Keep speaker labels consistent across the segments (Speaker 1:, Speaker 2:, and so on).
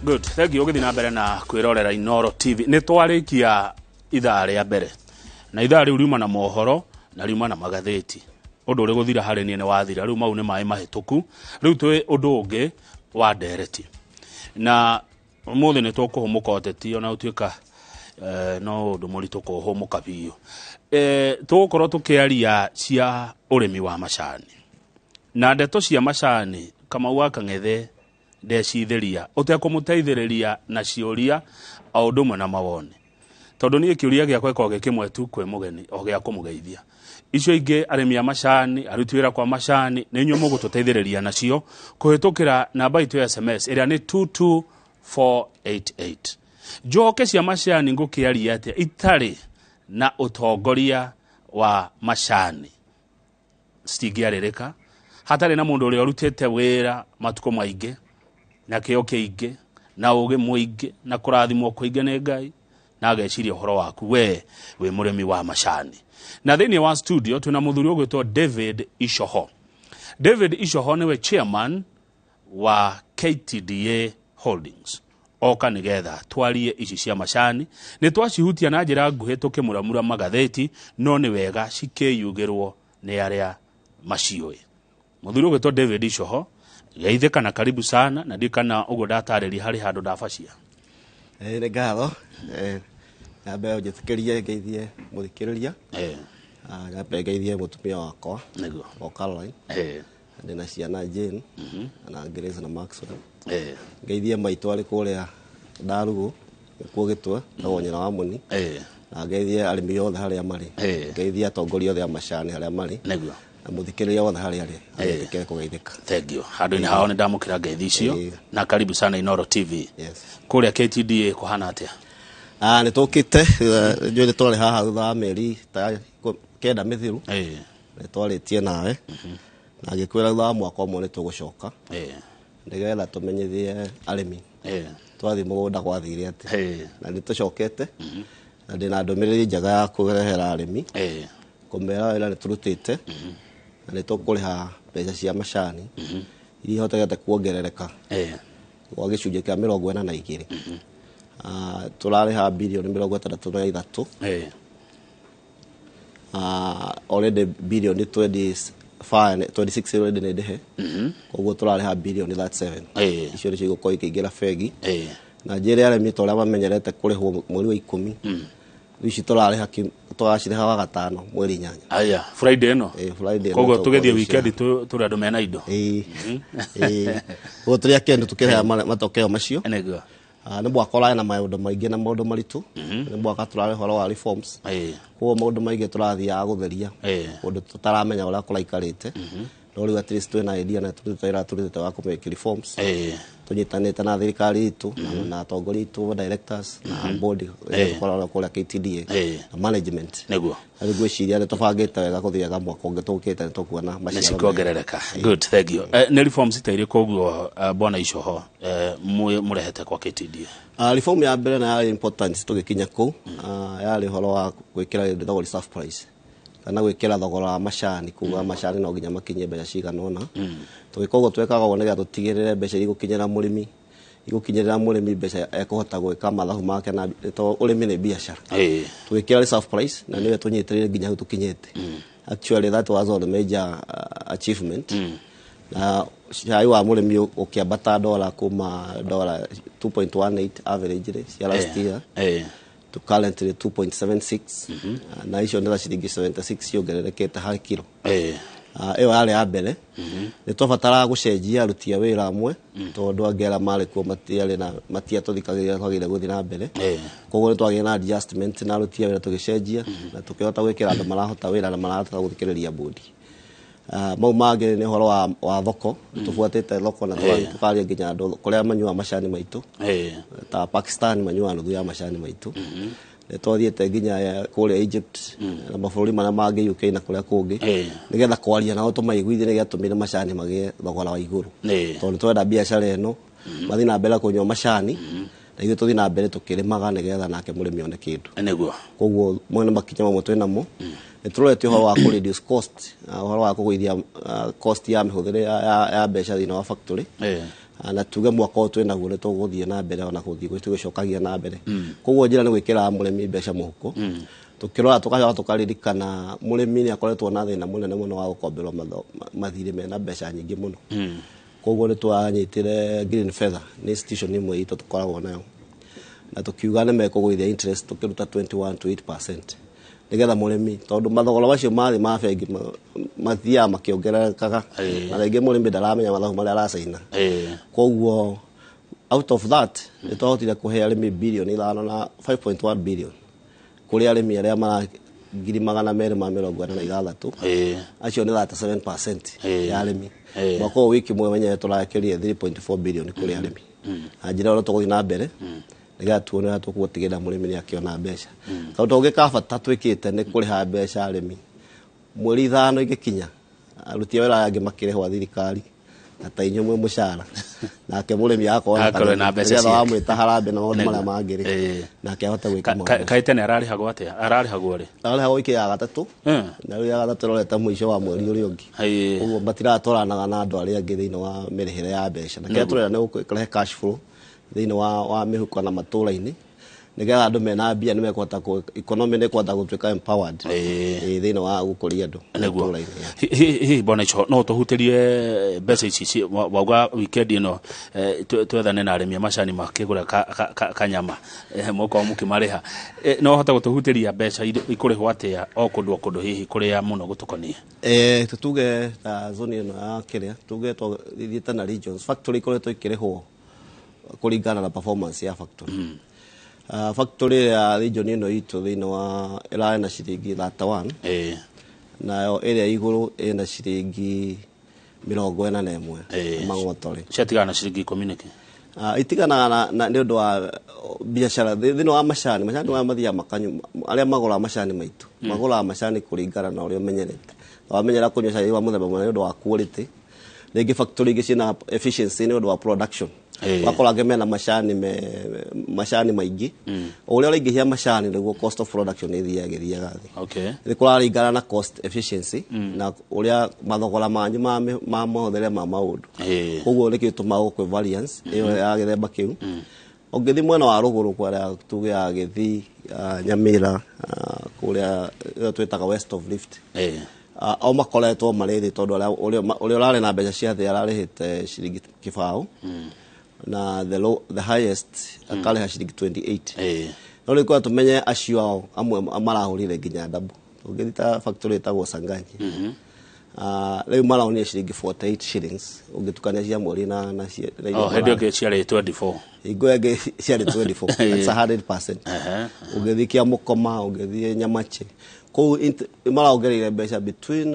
Speaker 1: Good, thank you. Ũgĩthiĩ na mbere na kwĩrorera Inooro TV. Nĩ twarĩkia ithaa rĩa mbere, na ithaa rĩu riuma na mohoro na riuma na magathĩti. Ũndũ ũrĩ gũthira harĩ niĩ nĩ wathira. Rĩu mau nĩ maĩ mahĩtũku. Rĩu twĩ ũndũ ũngĩ wa ndereti, na ũmũthĩ nĩ tũkũhũmũka ũteti, ona gũtuĩka no ũndũ mũritũ kũhũmũka biũ. Tũgũkorwo tũkĩaria cia ũrĩmi wa macani na ndeto cia macani. Kamau wa Kang'ethe ndecithĩria ũtekũmũteithĩrĩria na ciũria o ũndũ ũmwe na mawoni, tondũ niĩ kĩũria gĩakwa gĩkoragwo gĩ kĩmwe tu kwĩ mũgeni, o gĩa kũmũgeithia. Icio ingĩ, arĩmi a macani, aruti wĩra kwa macani, nĩ inyuĩ mũgũtũteithĩrĩria nacio kũhĩtũkĩra namba itũ ya SMS ĩrĩa nĩ 22488. Njoke cia macani, ngũkĩaria atĩa itarĩ na ũtongoria wa macani? Citingĩarĩrĩka hatarĩ na mũndũ ũrĩa ũrutĩte wĩra matukũ maingĩ na kĩo kĩingĩ na ũgĩ mũingĩ na kũrathimwo kũingĩ nĩ Ngai, na ageciria ũhoro waku we wĩ mũrĩmi wa macani. Na thĩinĩ wa studio twĩna mũthuri ũgwĩtwo David Icoho. David Icoho nĩwe chairman wa KTDA Holdings. Oka nĩgetha twarie ici cia macani. Nĩ twacihutia na njĩra nguhĩ tũkĩmuramura magathĩti, no nĩ wega cikĩyugĩrwo nĩ arĩa maciũĩ. Mũthuri ũgwĩtwo David Icoho, geithĩka na karibu sana, na ndiũĩ kana ũguo ndatarĩria harĩ handũ ndabacia.
Speaker 2: Nĩ ngatho. Nyambe ũnjĩtĩkĩrie ngeithie mũthikĩrĩria. Nyambe ngeithie mũtumia wakwa o Caroline. Ndĩna ciana Jane na Grace na Maxwell. Ngeithie maitũ arĩ kũrĩa Ndarugũ, nĩkuo Gĩtwe, tagwo nyina wa Mũni. Na ngeithie arĩmi othe harĩa marĩ. Ngeithie atongoria othe a macani harĩa marĩ. Na mũthikĩrĩria wothe harĩa arĩ agĩtĩkĩre kũgeithĩka.
Speaker 1: Thank you. Handũ-inĩ hao nĩ ndamũkĩra ngeithi icio. Na karibu sana Inooro TV. Kũrĩa KTDA kũhana atĩa?
Speaker 2: Ah, nĩ tũkĩte, njũĩ nĩ twarĩ haha thutha wa mĩeri ta 9 mĩthiru. Nĩ twarĩtie nawe na ngĩkwĩra thutha wa mwaka ũmwe nĩ tũgũcoka nĩgetha tũmenyithie arĩmi twathiĩ mũgũnda gwathire atĩa. Na nĩ tũcokete na ndĩna ndũmĩrĩri njega ya kũrehera arĩmi, kũmera wĩra nĩ tũrutĩte na nĩ tũkũrĩha mbeca cia macani iria ihotekete kuongerereka gwa gĩcunjĩ kĩa 42. Ah, tũrarĩha birioni 63. Ah, already birioni 25, 26 already nĩ ndĩhe, koguo tũrarĩha birioni 37. Icio nĩcio igũkorwo ikĩingĩra bengi. Na njĩre arĩmi ta ũrĩa mamenyerete kũrĩhwo mweri wa 10, rĩu ici tũrarĩha tũgacirĩha wa gatano mweri 8.
Speaker 1: Aya, Friday ĩno.
Speaker 2: Ĩĩ, Friday ĩno.
Speaker 1: Koguo
Speaker 2: tũgũkorwo
Speaker 1: tũgĩthiĩ
Speaker 2: tũgĩcirĩha.
Speaker 1: weekend tũrĩ andũ mena indo.
Speaker 2: Ĩĩ, koguo tũrĩ akenu tũkĩrĩha matokeo macio. Ah, nĩ mwaka ũrarĩ na maũndũ maingĩ na maũndũ maritũ. Nĩ mwaka tũrarĩ ũhoro wa reforms, koguo maũndũ maingĩ tũrathiaga gũtheria kũndũ tũtaramenya ũrĩa kũraikarĩte, no rĩu at least twĩna idea na tũrutĩte wĩra, tũrutĩte wa kũmake reforms tũnyitanĩte na thirikari itũ na atongoria itũ, directors na board ĩrĩa tũkoragwo kũrĩa KTDA na management. Na rĩu ngwĩciria nĩ tũbangĩte wega gũthiaga mwaka ũngĩ tũkĩte nĩ tũkuona
Speaker 1: nĩ
Speaker 2: maciaro mega.
Speaker 1: Cikiongerereka. Good, thank you. Nĩ reforms ta irĩkũ ũguo, bwana Icoho, mũrehete kwa KTDA?
Speaker 2: Reform ya mbere na yarĩ important tũgĩkinya kũu, yarĩ ũhoro wa gwĩkĩra kĩndũ gĩtagwo reserve price, kana gwĩkĩra thogora wa macani, kuga macani no nginya makinyie mbeca cigana ũna. Tũgĩka ũguo, twekaga ũguo nĩgetha tũtigĩrĩre mbeca iria igũkinyĩra mũrĩmi igũkinyĩrĩra mũrĩmi mbeca ekũhota gwĩka mathabu make, na to ũrĩmi nĩ biacara. Tũgĩkĩra reserve price na nĩyo tũnyitĩrĩire nginya hau tũkinyĩte. Actually, that was all the major achievement. Na cai wa mũrĩmi ũkĩambata dora kuma dora 2.18 average rĩ cia last year to currently 2.76, na icio nĩ ta ciringi 76 ciongererekete harĩ kiro. Ah, ĩyo yarĩ ya mbere. Nĩ twabataraga gũcenjia aruti a wĩra amwe tondũ angĩ arĩa marĩ kuo matiarĩ na matiatũthikagĩrĩria twagĩrĩire gũthiĩ na mbere. Koguo nĩ twagĩire na adjustment na aruti a wĩra, tũgĩcenjia na tũkĩhota gwĩkĩra andũ marahota wĩra na marahota gũthikĩrĩria bodi. Ah, mau mangĩ nĩ ũhoro wa thoko. Tũbuatĩte thoko na tũkaria nginya andũ kũrĩa manyuaga macani maitũ, ta Pakistan manyuaga nuthu ya macani maitũ. Nĩ twathiĩte nginya kũrĩa Egypt na mabũrũri marĩa mangĩ, UK na kũrĩa kũngĩ, nĩgetha kwaria nao tũmaiguithie nĩgetha tũmire macani magĩe thogora wa igũrũ, tondũ nĩ twenda biacara ĩno mathiĩ na mbere kũnyua macani na ithuĩ tũthiĩ na mbere tũkĩrĩmaga nĩgetha nake mũrĩmi one kĩndũ. Koguo mwena makinya mamwe twĩ namo nĩ Nĩ tũrorete ũhoro wa kũ reduce cost, ũhoro wa kũgũithia cost ya mĩhũthĩre ya mbeca thĩinĩ wa factory. Na tuge mwaka ũyũ twĩnaguo nĩ tũgũthiĩ na mbere ona gũthiĩ tũgĩcokagia na mbere. Koguo njĩra nĩ gwĩkĩra mũrĩmi mbeca mũhuko. Tũkĩrora tũkacoka tũkaririkana mũrĩmi nĩ akoretwo na thĩna mũnene mũno wa gũkomberwo mathirĩ mena mbeca nyingĩ mũno. Koguo nĩ twanyitire Green Feather, nĩ institution ĩmwe itũ tũkoragwo nayo, na tũkiuga nĩ mekũgũithia interest tũkĩruta 21 to 8% nĩgetha mũrĩmi, tondũ mathogora macio mathĩ ma bengi mathiaga makĩongererekaga na rĩngĩ mũrĩmi ndaramenya mathabu marĩa aracaina. Koguo out of that nĩ twahotire kũhe arĩmi bilioni 5 na 5.1 billion kũrĩ arĩmi arĩa mara 246,000. Acio nĩ 37% ya arĩmi. Mwaka ũyũ wiki mwe wenyewe tũrakĩrie 3.4 billion kũrĩ arĩmi, na njĩra ĩyo tũgũthiĩ na mbere nĩgetha tuone ũrĩa tũgũtigĩrĩra mũrĩmi nĩ akĩona mbeca. Kaũndũ kangĩ ka bata twĩkĩte nĩ kũrĩha mbeca arĩmi mweri 5 igĩkinya, aruti a wĩra aya angĩ makĩrĩhwo a thirikari na ta inyuĩ mwĩ mũcara, nake mũrĩmi agakorwo na
Speaker 1: Agakorwo na mbeca
Speaker 2: nĩgetha
Speaker 1: ciake.
Speaker 2: Wamwĩta harambee na maũndũ marĩa mangĩ rĩ, nake ahote gwĩka maũndũ macio.
Speaker 1: Kaĩ tene ararĩhagwo atĩa? Ararĩhagwo rĩ?
Speaker 2: Ararĩhagwo wiki ya gatatũ, na rĩu ya gatatũ ĩrorete mũico wa mweri ũrĩa ũngĩ. Koguo matiratwaranaga na andũ arĩa angĩ thĩinĩ wa mĩrĩhĩre ya mbeca, na kĩrĩa tũrenda nĩ gũkũrehe cash flow thĩinĩ wa mĩhuko na matũra-inĩ, nĩgetha andũ mena mbia nĩ mekũhota economy nĩ ĩkũhota gũtuĩka empowered thĩinĩ wa gũkũria andũ matũra-inĩ, yeah.
Speaker 1: Hihi bwana Ico, no tũhutĩrie mbeca ici wauga weekend ĩno twethane na arĩmi a macani makĩgũra kanyama, mũkorwo mũkĩmarĩha. No hote gũtũhutĩria mbeca ikũrĩhwo atĩa o kũndũ o kũndũ, hihi kũrĩa mũno gũtũkonie?
Speaker 2: Tutuge ta zone ĩno ya kĩrĩa tuge tũthiĩte na regions, factory ikoretwo ikĩrĩhwo kũringana na performance ya factory. Factory ya region ĩno itũ thĩinĩ wa ĩrarĩ na ciringi 31, nayo ĩrĩa igũrũ ĩna ciringi 41 mang'otore.
Speaker 1: Ciatigana na ciringi 10 nĩkĩ?
Speaker 2: Itiganaga na nĩ ũndũ wa biacara thĩinĩ wa macani. Macani maya mathiaga makanyu, arĩa magũraga macani maitũ magũraga macani kũringana na ũrĩa ũmenyerete. Wamenyera kũnyua cai wa mũthemba mũna nĩ ũndũ wa quality, rĩngĩ factory ingĩ ciĩna efficiency nĩ ũndũ wa production. Wakora angĩ mena macani me macani maingĩ. O ũrĩa ũraingĩhia macani nĩguo cost of production ĩthiaga ĩgĩthiaga thĩ. Nĩ kũraringana na cost efficiency na ũrĩa mathogora manyu ma mahũthĩre ma maũndũ. Koguo nĩkĩo gĩtũmaga gũkũ variance ĩyo ya gĩthemba kĩu. Ũngĩthiĩ mwena wa rũgũrũ kũrĩa tuge ya Gĩthii, Nyamĩra, kũrĩa ĩyo twĩtaga West of Rift, o makoretwo marĩ thĩ, tondũ ũrĩa ũrarĩ na mbeca cia thĩ ararĩhĩte ciringi 20, na the low, the highest akarĩha ciringi 28. No rĩu kwenda tũmenye acio ao amwe marahũrire nginya double. Ũngĩthiĩ ta factory ĩtagwo Sanganyi, rĩu maraonire ciringi 48 shillings ũngĩtukania cia mweri na iria
Speaker 1: O hĩndĩ ĩngĩ ciarĩ 24.
Speaker 2: Hingo ĩngĩ ciarĩ 24. That's 100%. Ũngĩthiĩ Kĩamũkoma, ũngĩthiĩ Nyamache kũu marongereire mbeca between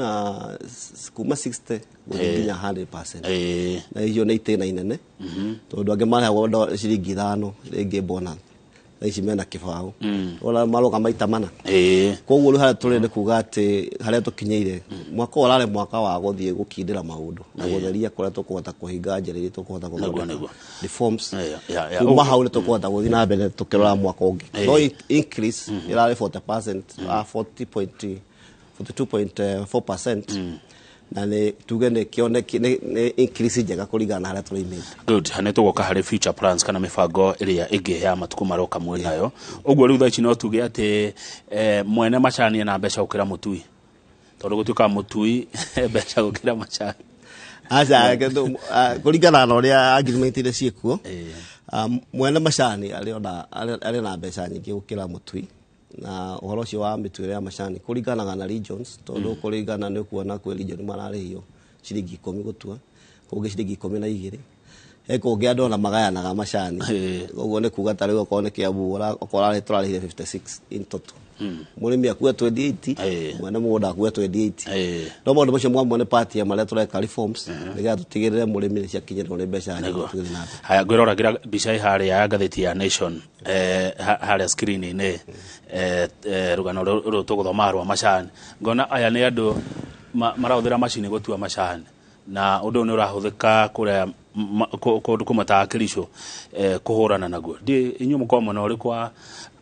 Speaker 2: kuma 60 gũthiĩ nginya 100%. Na icio nĩ itĩna inene, tondũ angĩ marĩhagwo ciringi 5 rĩngĩ bonus, thaa ici mena 20, ona maroka maita mana. Koguo rĩu harĩa tũrĩ nĩ kuga atĩ harĩa tũkinyĩire mwaka ũyũ ũrarĩ mwaka wa gũthiĩ gũkindĩra maũndũ na gũtheria kũrĩa tũkũhota kũhinga njĩra iria tũkũhota gũthondeka reforms. Kuma hau nĩ tũkũhota gũthiĩ na mbere tũkĩrora mwaka ũngĩ. No increase ĩrarĩ 40%, 42.4%, na nĩ tuge nĩ kĩoneki nĩ increase njega kũringana na harĩa tũraimĩte.
Speaker 1: Good. Nĩ tũgoka harĩ future plans kana mĩbango ĩrĩa ĩngĩ ya matukũ maroka mwĩ nayo. Ũguo rĩu thaa ici no tuge atĩ mwene macani ena mbeca gũkĩra mũtui, tondũ gũtuĩkaga mũtui mbeca gũkĩra macani.
Speaker 2: Aca, kũringana na ũrĩa agreement iria ciĩkuo, mwene macani arĩ na mbeca nyingĩ gũkĩra mũtui, na ũhoro ũcio wa mĩtuĩre ya macani kũringanaga na regions, tondũ kũringana nĩ ũkuona kwĩ region mararĩhio ciringi 10 gũtua, kũngĩ ciringi 12, he kũngĩ andũ ona magayanaga macani. Ũguo nĩ kuga ta rĩu okorwo nĩ Kiambu, okorwo tũrarĩhire 56 in total, mũrĩmi akue 28, mwene mũgũnda akue 28. No maũndũ macio mamwe nĩ part ya marĩa tũreka reforms nĩgetha tũtigĩrĩre mũrĩmi nĩ ciakinyĩrwo nĩ mbeca nyingĩ tũgĩthiĩ na mbere.
Speaker 1: Haya, ngwĩroragĩra mbica ĩ harĩa ya ngathĩti ya Nation, harĩa screen-inĩ, rũgano rũrũ tũgũthomaga rwa macani, ngona aya nĩ andũ marahũthĩra macini gũtua macani, na ũndũ ũyũ nĩ ũrahũthĩka kũrĩa kũndũ kũmwe ta Kericho, kũhũrana naguo. Ndiĩ inyuĩ mũkoragwo mwena ũrĩkũ wa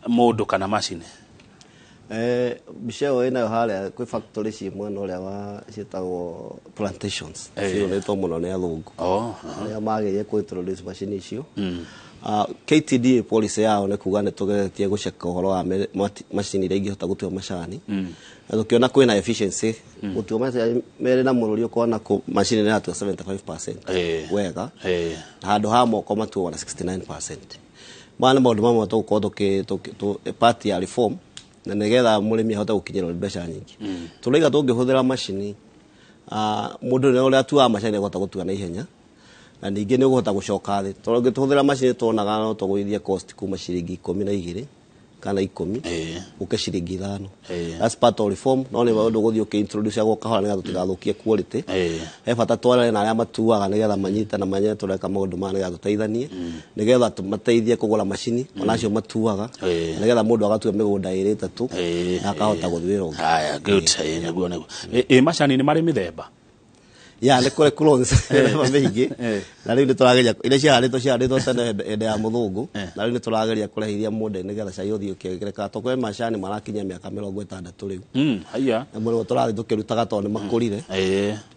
Speaker 1: mũndũ kana macini?
Speaker 2: Mbica ĩyo ĩnayo harĩa kwĩ factory ciĩ mwena ũrĩa wa ciĩtagwo plantations, ciũrĩtwo mũno nĩ athũngũ arĩa magĩrĩire kũ introduce macini icio. KTDA policy yao nĩ kuga nĩ tũgeretie gũceka ũhoro wa macini iria ingĩhota gũtua macani, na tũkĩona kwĩna efficiency gũtua macani merĩ na mũrũri, ũkona macini nĩ ĩratua 75% wega, na handũ ha moko matuaga na 69%. Maya nĩ maũndũ mamwe tũgũkorwo part ya reform, na nĩgetha mũrĩmi ahote gũkinyĩrwo nĩ mbeca nyingĩ. Tũraiga tũngĩhũthĩra macini, mũndũ nĩ ũrĩa atuaga macani nĩekũhota gũtua na ihenya, na ningĩ nĩ ũkũhota gũcoka thĩ, tondũ ũngĩtũhũthĩra macini tuonaga no tũgũithie cost kuma ciringi 12 kana 10 ũke ciringi 5. That's part of reform, no nĩ ũndũ ũgũthiĩ ũkĩ-introduce agwo kahora nĩgetha tũtigathũkie quality. He bata twarane na arĩa matuaga nĩgetha manyite na manye tũreka maũndũ maya nĩgetha tũteithanie, nĩgetha tũmateithie kũgũra macini ona acio matuaga, nĩgetha mũndũ agatua mĩgũnda ĩrĩ ĩtatũ na akahota gũthiĩ wĩra ũngĩ.
Speaker 1: Haya, good. Nĩguo. Macani nĩ marĩ mĩthemba?
Speaker 2: Ya, nĩ kũrĩ clones mĩthemba mĩingĩ, na rĩu nĩ tũrageria iria ciahandĩtwo tene hĩndĩ ya mũthũngũ, na rĩu nĩ tũrageria kũrehe iria modern nĩgetha cai ũthiĩ ũkĩongererekaga, tondũ kwĩ macani marakinyia mĩaka 60 rĩu.
Speaker 1: Haya.
Speaker 2: Na mũrĩmo tũrathiĩ tũkĩrutaga tondũ nĩ makũrire,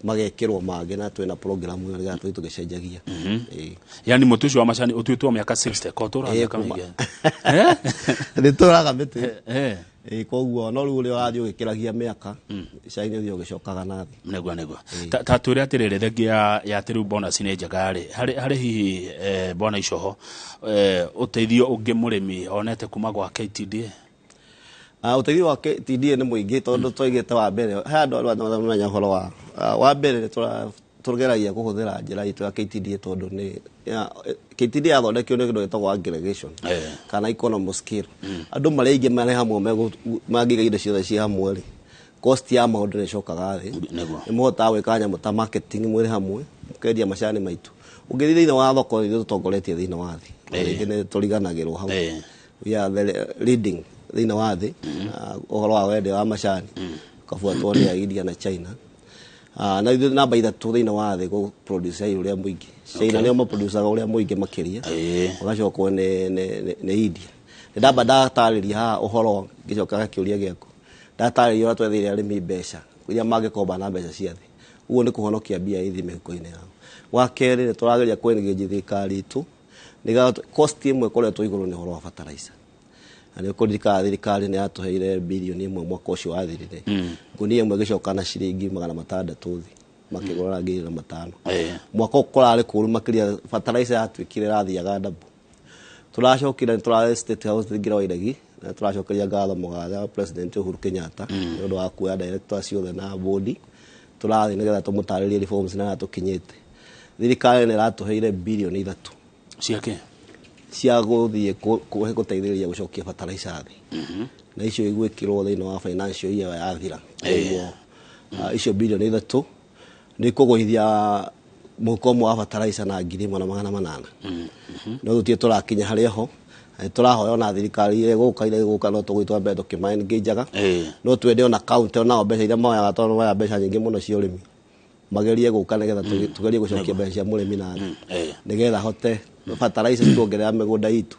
Speaker 2: magekĩrwo mangĩ, na twĩna program ĩyo nĩgetha tũthiĩ tũgĩcenjagia.
Speaker 1: Yani mũtĩ ũcio wa macani ũtuĩtwo mĩaka 60 ko tũraga mĩaka mĩingĩ. Eh?
Speaker 2: Nĩ tũraga mĩtĩ. Koguo no rĩu ũrĩa ũrathiĩ ũgĩkĩragia mĩaka, cai nĩ ũthiĩ ũgĩcokaga na thĩ.
Speaker 1: Nĩguo. Ta twĩre atĩrĩrĩ, thengia ya atĩ rĩu bonus nĩ njega rĩ, harĩ hihi, bwana Icoho, ũteithio ũngĩ mũrĩmi onete kuma gwa KTDA?
Speaker 2: Ũteithio wa KTDA nĩ mũingĩ, tondũ twaigĩte wa mbere he andũ arĩa maramenya ũhoro wa mbere nĩ tũgeragia kũhũthĩra njĩra itũ ya KTDA, tondũ nĩ KTDA yathondekirwo nĩ kĩndũ gĩtagwo aggregation kana economy scale. Andũ marĩ aingĩ marĩ hamwe mangĩiga indo ciothe ciĩ hamwe rĩ, cost ya maũndũ nĩ ĩcokaga thĩ. Nĩ mũhotaga gwĩka nyamũ ta marketing mwĩrĩ hamwe, mũkendia macani maitũ. Ũngĩthiĩ thĩinĩ wa thoko, ithuĩ tũtongoretie thĩinĩ wa thĩ. Rĩngĩ nĩ tũriganagĩrwo hau. We are the leading thĩinĩ wa thĩ, ũhoro wa wendia wa macani, ũkabuatwo nĩ India na China. Na ithuĩ namba 3 thĩinĩ wa thĩ gũ produce cai ũrĩa mũingĩ. China nĩo maproducaga ũrĩa mũingĩ makĩria, ũgacokwo nĩ India. Nĩ ndamba ndatarĩria haha ũhoro, ngĩcokaga kĩũria gĩaku, ndatarĩria ũrĩa twetheire arĩmi mbeca iria mangĩkomba na mbeca cia thĩ, ũguo nĩ kũhonokia mbia ithi mĩhuko-inĩ yao. Wa kerĩ, nĩ tũrageria kũ engage thirikari itũ nĩgetha cost ĩmwe ĩkoretwo igũrũ nĩ ũhoro wa fertilizer, na nĩ ũkũririkana thirikari nĩ yatũheire birioni 1 mwaka ũcio wathirire, ngũnia ĩmwe ĩgĩcoka na ciringi 600 thĩ, makĩgũra 2500. Mwaka ũyũ kũrarĩ kũũru makĩria, fertilizer yatuĩkire ĩrathiaga double. Tũracokire nĩ tũrarĩ State House thingira wa Iregi, na tũracokeria ngatho mũgathe wa President Uhuru Kenyatta nĩ ũndũ wa kuoya director ciothe na board. Tũrathiĩ nĩgetha tũmũtarĩrie reforms na harĩa tũkinyĩte. Thirikari nĩ ĩratũheire birioni 3
Speaker 1: Ciake
Speaker 2: cia gũthiĩ gũteithĩrĩria gũcokia fertilizer thĩ, na icio igwĩkĩrwo thĩinĩ wa financial year yathira. Koguo icio birioni 3 nĩ kũgũithia mũhuko ũmwe wa fertilizer na 1800. No tũtirĩ tũrakinya harĩa ho. Tũrahoya ona thirikari ĩgũka iria ĩgũka, no tũgũthiĩ twambe tũkĩma-engageaga. No twende ona county onao mbeca iria moyaga, tondũ moyaga mbeca nyingĩ mũno cia ũrĩmi, magerie gũka nĩgetha tũgerie gũcokia mbeca cia mũrĩmi na thĩ, nĩgetha ahote fertilizer tuongerera mĩgũnda itũ,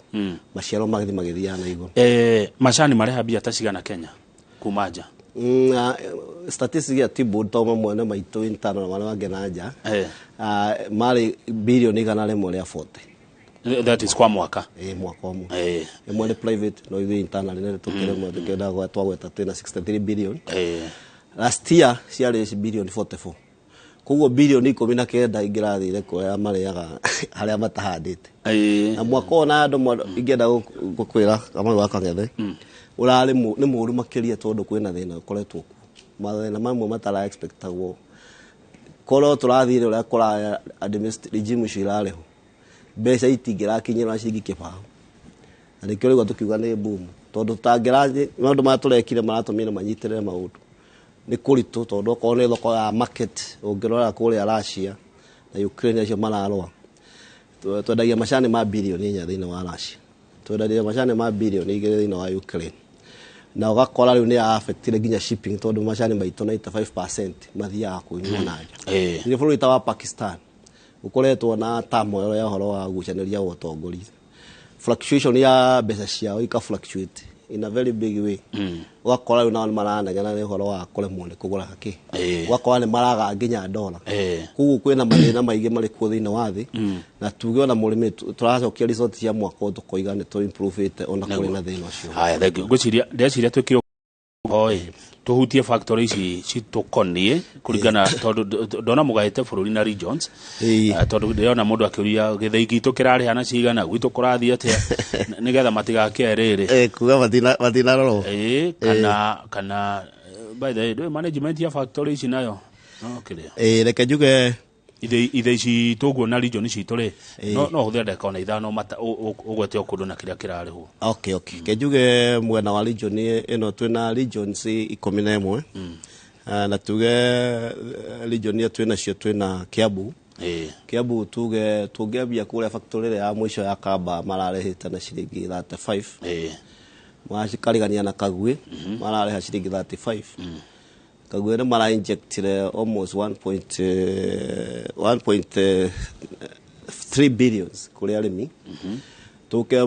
Speaker 2: maciaro magĩthiĩ magĩthiaga na igũrũ.
Speaker 1: Macani mareha mbia ta cigana Kenya kuma nja?
Speaker 2: Statistics ya Tea-Board, to mamwe nĩ maitũ internal na marĩa mangĩ na nja, marĩ birioni 140.
Speaker 1: That is kwa mwaka?
Speaker 2: Ĩ, mwaka ũmwe. Ĩmwe nĩ private, no ithuĩ internal nĩ tũkĩrĩ tũkĩenda twagweta twĩna 63 billion. Last year ciarĩ birioni 44, koguo birioni 19 ingĩrathire kũrĩa marĩaga harĩa matahandĩte. Na mwaka ũyũ na andũ ingĩenda gũkwĩra Kamau wa Kang'ethe ũrarĩ nĩ mũũru makĩria, tondũ kwĩna thĩna ũkoretwo kuo, mathĩna mamwe matara expectagwo. Korwo tũrathire ũrĩa kũraya regime icio irarĩho, mbeca itingĩrakinyĩra na ciringi 0. Na nĩkĩo rĩu tũkiuga nĩ boom, tondũ tũtangĩrathiĩ maũndũ maya tũrekire maratũmire manyitĩrĩre maũndũ nĩ kũritũ, tondũ okorwo nĩ thoko ya market, ũngĩrora kũrĩa Russia na Ukraine acio mararũa, twendagia macani ma birioni 4 thĩinĩ wa Russia, twendagia macani ma birioni 2 thĩinĩ wa Ukraine, na ũgakora rĩu nĩ affectire nginya shipping, tondũ macani maitũ 95% mathiaga kũnyuo na nja. Nĩ bũrũri ta wa Pakistan ũkoretwo na turmoil ya ũhoro wa gucanĩria wa ũtongoria, fluctuation ya mbeca ciao ika fluctuate. in a very big way. Ũgakora rĩu nao nĩ maranegena nĩ ũhoro wa kũremwo nĩ kũgũra kĩ, ũgakora nĩ maraga nginya ndora. Koguo kwĩna mathĩna maingĩ marĩ kuo thĩinĩ wa thĩ, na tuge ona mũrĩmi tũracokia result cia mwaka ũyũ, tũkoiga nĩ tũ improve ona kũrĩ na thĩna ũcio.
Speaker 1: Haya, thank you. Ngwĩciria, ndeciria twĩkire oi tuhutie factory ici citũkoniĩ kũringana, tondũ ndona mũgaĩte bũrũri na regions. Tondũ ndĩrona mũndũ akĩũria gĩthĩi gitũ kĩrarĩha na cigana, gwitũ kũrathiĩ atĩa, nĩgetha matigakĩe rĩrĩ.
Speaker 2: Kuga matinarorwo.
Speaker 1: Ĩĩ, kana by the way, ndũĩ management ya factory ici nayo no kĩrĩa.
Speaker 2: Reke njuge.
Speaker 1: Ithe ici tũguona region citũ rĩ, no hũthĩre ndagĩka ona 5 ũgwete o kũndũ na kĩrĩa kĩrarĩhwo.
Speaker 2: Okay, ke njuge mwena wa region ĩno twĩna regions 11. Na tuge region ĩyo twĩnacio, twĩna Kiambu. Kiambu tuge tũngĩambia kũrĩa factory ĩrĩa ya mũico ya Kamba mararĩhĩte na ciringi 35. Macikarigania na Kagui mararĩha ciringi 35. Kagui nĩ mara injectire almost 1.3 billions kũrĩ arĩmi. Tũke